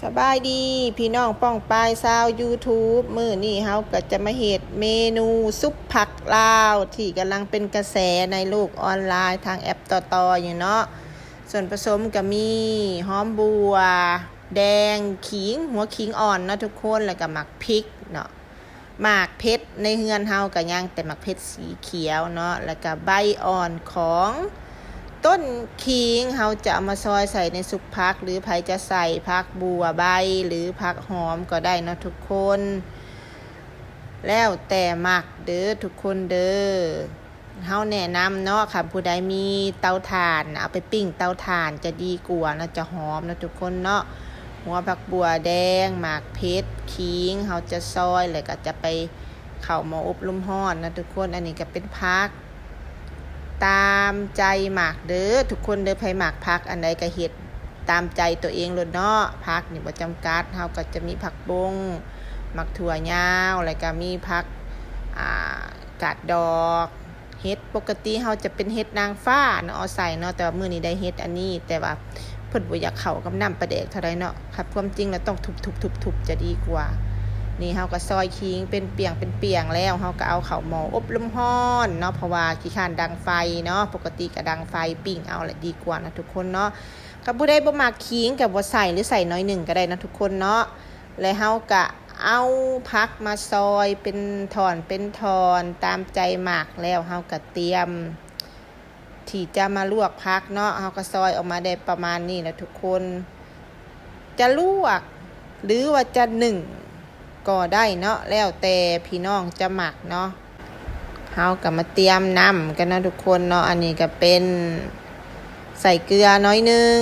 ສະບາຍດີພີ່ນ້ອງປ້ອງປາຍຊາວ YouTube ມື້ນີ້ເຮົາກໍຈະມາເຮັດເມນູຊຸບຜັກລາວ ທີ່ກຳລັງເປັນກະແສໃນໂລກອອນລາຍທາງແອັບຕໍ່ໆຢູ່ເນາະ. ສ່ວນປະສົມກໍມີຫອມບົ່ວແດງ, ຂີງ, ຫົວຂີງອ່ອນເນາະທຸກຄົນ, ແລ້ວກໍໝາກພິກເນາະ. ໝາກເຜັດໃນເຮືອນເຮົາກໍຍັງແຕ່ໝາກເຜັດສີຂຽວເນາະ ແລ້ວກໍໃບອ່ອນຂອງຕົ້ນຂີງ ເຮົາຈະເອົາມາຊອຍໃສ່ໃນຊຸບຜັກ ຫຼືໃຜຈະໃສ່ຜັກບົ່ວໃບ ຫຼືຜັກຫອມກໍໄດ້ເນາະທຸກຄົນ ແລ້ວແຕ່ມັກເດີທຸກຄົນເດີ. ເຮົາແນະນຳເນາະ ຄັນຜູ້ໃດມີເຕົາຖ່ານ ເອົາໄປປີ້ງເຕົາຖ່ານຈະດີກວ່າເນາະ ຈະຫອມເນາະທຸກຄົນເນາະ. ຫົວຜັກບົ່ວແດງ, ໝາກເຜັດ, ຂີງ ເຮົາຈະຊອຍ ແລ້ວກໍຈະໄປເຂົ້າໝໍ້ອົບລົມຮ້ອນເນາະທຸກຄົນ. ອັນນີ້ກໍເປັນຜັກຕາມໃຈມັກເດີທຸກຄົນເດີ ໃຜມັກຜັກອັນໃດກໍເຮັດຕາມໃຈຕົວເອງໂລດເນາະ. ຜັກນີ້ບໍ່ຈຳກັດ ເຮົາກໍຈະມີຜັກບົ້ງ, ໝາກຖົ່ວຍາວ ແລ້ວກໍມີຜັກ ອ່າ ກາດດອກ ເຫັດ ປົກກະຕິເຮົາຈະເປັນເຫັດນາງຟ້າເນາະ ເອົາໃສ່ເນາະ ແຕ່ວ່າມື້ນີ້ໄດ້ເຫັດອັນນີ້ ແຕ່ວ່າເພິ່ນບໍ່ຢາກເຂົ້າກັບນ້ຳປາແດກເທົ່າໃດເນາະ. ຄັນຄວາມຈິງແລ້ວຕ້ອງທຸບໆໆຈະດີກວ່າ. ນີ້ເຮົາກໍຊອຍຂີງເປັນປ່ຽງເປັນປ່ຽງແລ້ວ ເຮົາກໍເອົາເຂົ້າໝໍ້ອົບລົມຮ້ອນເນາະ ເພາະວ່າຂີ້ຄ້ານດັງໄຟເນາະ. ປົກກະຕິກໍດັງໄຟປີ້ງເອົາແຫຼະດີກວ່າເນາະທຸກຄົນເນາະ. ຄັນຜູ້ໃດບໍ່ມັກຂີງກໍບໍ່ໃສ່ ຫຼືໃສ່ໜ້ອຍໜຶ່ງກໍໄດ້ເນາະທຸກຄົນເນາະ. ແລະເຮົາກະເອົາຜັກມາຊອຍເປັນທ່ອນເປັນທ່ອນຕາມໃຈມັກ ແລ້ວເຮົາກະຕຽມທີ່ຈະມາລວກຜັກເນາະ. ເຮົາກະຊອຍອອກມາໄດ້ປະມານນີ້ແຫຼະທຸກຄົນ ຈະລວກ ຫຼືວ່າຈະໜຶ້ງກໍໄດ້ເນາະ ແລ້ວແຕ່ພີ່ນ້ອງຈະມັກເນາະ. ເຮົາກໍມາຕຽມນ້ຳກັນເນາະທຸກຄົນເນາະ. ອັນນີ້ກໍເປັນໃສ່ເກືອໜ້ອຍໜຶ່ງ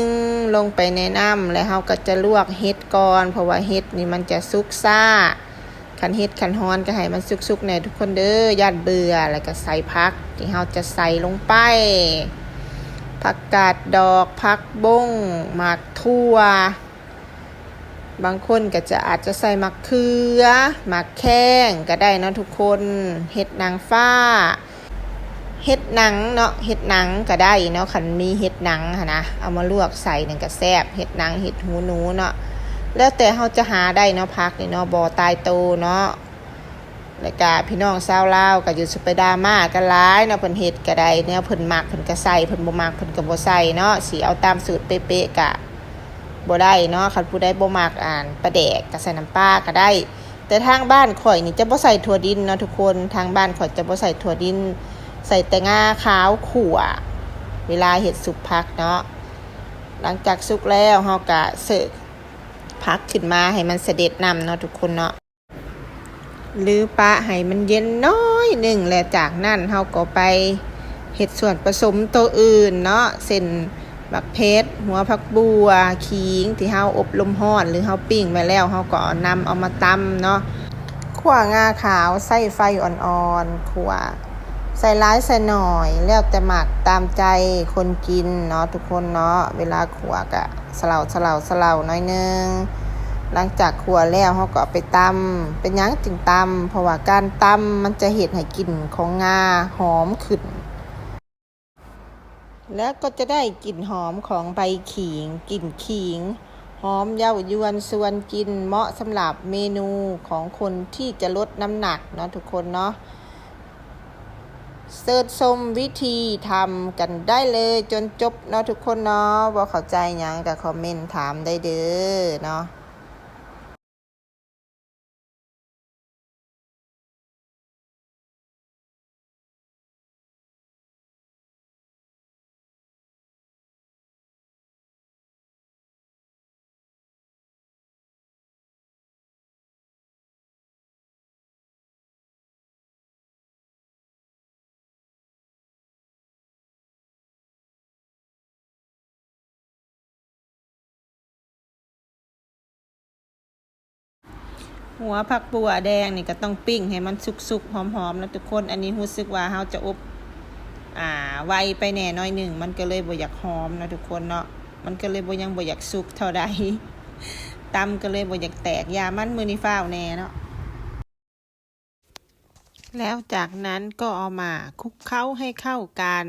ລົງໄປໃນນ້ຳ ແລ້ວເຮົາກໍຈະລວກເຫັດກ່ອນ ເພາະວ່າເຫັດນີ້ມັນຈະສຸກຊ້າ. ຄັນເຫັດຄັນຮ້ອນກໍໃຫ້ມັນສຸກໆແດ່ທຸກຄົນເດີ ຢ້ານເບື່ອ. ແລ້ວກໍໃສ່ຜັກທີ່ເຮົາຈະໃສ່ລົງໄປ ຜັກກາດດອກ, ຜັກບົ້ງ, ໝາກຖົ່ວ. ບາງຄົນກໍຈະ ອາດຈະໃສ່ໝາກເຂືອ, ໝາກແຂ້ງກໍໄດ້ເນາະທຸກຄົນ. ເຫັດນາງຟ້າ, ເຫັດໜັງເນາະ, ເຫັດໜັງກໍໄດ້ເນາະ. ຄັນມີເຫັດໜັງຫັ້ນນະ ເອົາມາລວກໃສ່ນັ້ນກໍແຊບ. ເຫັດໜັງ, ເຫັດຫູໜູເນາະ, ແລ້ວແຕ່ເຮົາຈະຫາໄດ້ເນາະ. ຜັກນີ້ເນາະ ບໍ່ຕາຍໂຕເນາະ. ແລ້ວກະພີ່ນ້ອງຊາວລາວກໍຢ່າສູ່ໄປດຣາມາກັນຫຼາຍເນາະ, ເພິ່ນເຮັດກໍໄດ້ແນວເພິ່ນມັກ ເພິ່ນກໍໃສ່, ເພິ່ນບໍ່ມັກ ເພິ່ນກໍບໍ່ໃສ່ເນາະ. ຊິເອົາຕາມສູດເປະໆກະບໍ່ໄດ້ເນາະ. ຄັນຜູ້ໃດບໍ່ມັກ ອັນ ປາແດກ ກໍໃສ່ນ້ຳປາກໍໄດ້. ແຕ່ທາງບ້ານຂ້ອຍນີ້ຈະບໍ່ໃສ່ຖົ່ວດິນເນາະທຸກຄົນ, ທາງບ້ານຂ້ອຍຈະບໍ່ໃສ່ຖົ່ວດິນ, ໃສ່ແຕ່ງາຂາວຂົ້ວ ເວລາເຮັດຊຸບຜັກເນາະ. ຫຼັງຈາກສຸກແລ້ວ ເຮົາກໍເສີກຜັກຂຶ້ນມາໃຫ້ມັນສະເດັດນ້ຳເນາະທຸກຄົນເນາະ. ຫຼືປະໃຫ້ມັນເຢັນໜ້ອຍໜຶ່ງ ແລະຈາກນັ້ນເຮົາກໍໄປເຮັດສ່ວນປະສົມໂຕອື່ນເນາະ ເຊັ່ນ ໝາກເຜັດ, ຫົວຜັກບົ່ວ, ຂີງທີ່ເຮົາອົບລົມຮ້ອນ ຫຼືເຮົາປີ້ງໄວ້ແລ້ວ ເຮົາກໍເອົານຳເອົາມາຕຳເນາະ. ຂົ້ວງາຂາວໃຊ້ໄຟອ່ອນໆ ຂົ້ວ ໃສ່ຫຼາຍໃສ່ໜ້ອຍ ແລ້ວແຕ່ມັກ ຕາມໃຈຄົນກິນເນາະທຸກຄົນເນາະ. ເວລາຂົ້ວກະສະເຫຼົາ ສະເຫຼົາ ສະເຫຼົາໜ້ອຍໜຶ່ງ. ຫຼັງຈາກຂົ້ວແລ້ວ ເຮົາກໍເອົາໄປຕຳ. ເປັນຫຍັງຈຶ່ງຕຳ? ເພາະວ່າການຕຳມັນຈະເຮັດໃຫ້ກິ່ນຂອງງາຫອມຂຶ້ນ ແລ້ວກໍຈະໄດ້ກິ່ນຫອມຂອງໃບຂີງ, ກິ່ນຂີງຫອມເຍົາຢວນຊວນກິນ, ເໝາະສຳລັບເມນູຂອງຄົນທີ່ຈະລົດນ້ຳໜັກເນາະທຸກຄົນເນາະ. ເຊີນຊົມວິທີທຳກັນໄດ້ເລີຍຈົນຈົບເນາະທຸກຄົນເນາະ. ບໍ່ເຂົ້າໃຈຫຍັງກໍຄອມເມັນຖາມໄດ້ເດີເນາະ. ຫົວຜັກບົ່ວແດງນີ້ກໍຕ້ອງປີ້ງໃຫ້ມັນສຸກໆ ຫອມໆ ເນາະທຸກຄົນ. ອັນນີ້ຮູ້ສຶກວ່າເຮົາຈະອົບ ອ່າ ໄວໄປແດ່ໜ້ອຍໜຶ່ງ ມັນກໍເລີຍບໍ່ຢາກຫອມເນາະທຸກຄົນເນາະ. ມັນກໍເລີຍບໍ່ ຍັງບໍ່ຢາກສຸກເທົ່າໃດ ຕຳກໍເລີຍບໍ່ຢາກແຕກ. ຢ່າ ມັນມື້ນີ້ຟ້າວແດ່ເນາະ. ແລ້ວຈາກນັ້ນກໍເອົາມາຄຸກເຄົ້າໃຫ້ເຂົ້າກັນ.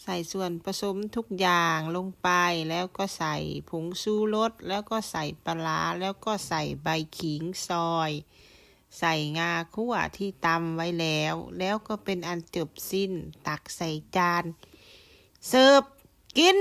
ໃສ່ສ່ວນປະສົມທຸກຢ່າງລົງໄປ ແລ້ວກໍໃສ່ຜົງຊູລົດ ແລ້ວກໍໃສ່ປາຫຼ້າ ແລ້ວກໍໃສ່ໃບຂີງຊອຍ ໃສ່ງາຂົ້ວທີ່ຕຳໄວ້ແລ້ວ ແລ້ວກໍເປັນອັນຈົບສິ້ນ ຕັກໃສ່ຈານ ເສີບກິນ.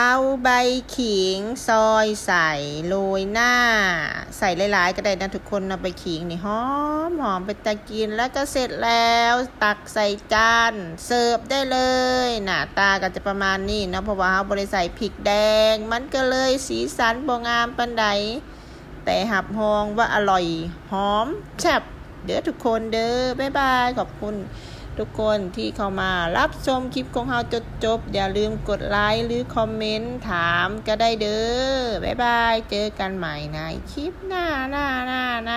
ເອົາໃບຂີງຊອຍໃສ່ ໂລຍໜ້າ ໃສ່ຫຼາຍໆກໍໄດ້ນະທຸກຄົນເນາະ ໃບຂີງນີ້ຫອມໆ ເປັນຕາກິນ ແລ້ວກໍເສັດແລ້ວ ຕັກໃສ່ຈານ ເສີບໄດ້ເລີຍ. ໜ້າຕາກໍຈະປະມານນີ້ເນາະ ເພາະວ່າເຮົາບໍ່ໄດ້ໃສ່ພິກແດງ ມັນກໍເລີຍສີສັນບໍ່ງາມປານໃດ ແຕ່ຮັບຮອງວ່າອະລ່ອຍ ຫອມ ແຊບເດີທຸກຄົນເດີ. ບາຍບາຍ ຂອບຄຸນທຸກຄົນທີ່ເຂົ້າມາຮັບຊົມຄລິບຂອງເຮົາຈົນຈົບ ຢ່າລືມກົດໄລ ຫຼື ຄອມເມັນຖາມກໍໄດ້ເດີ. ບາຍບາຍ ເຈີກັນໃໝ່ໃນຄລິບໜ້າ ໜ້າ ໜ້າ ໜ້າ.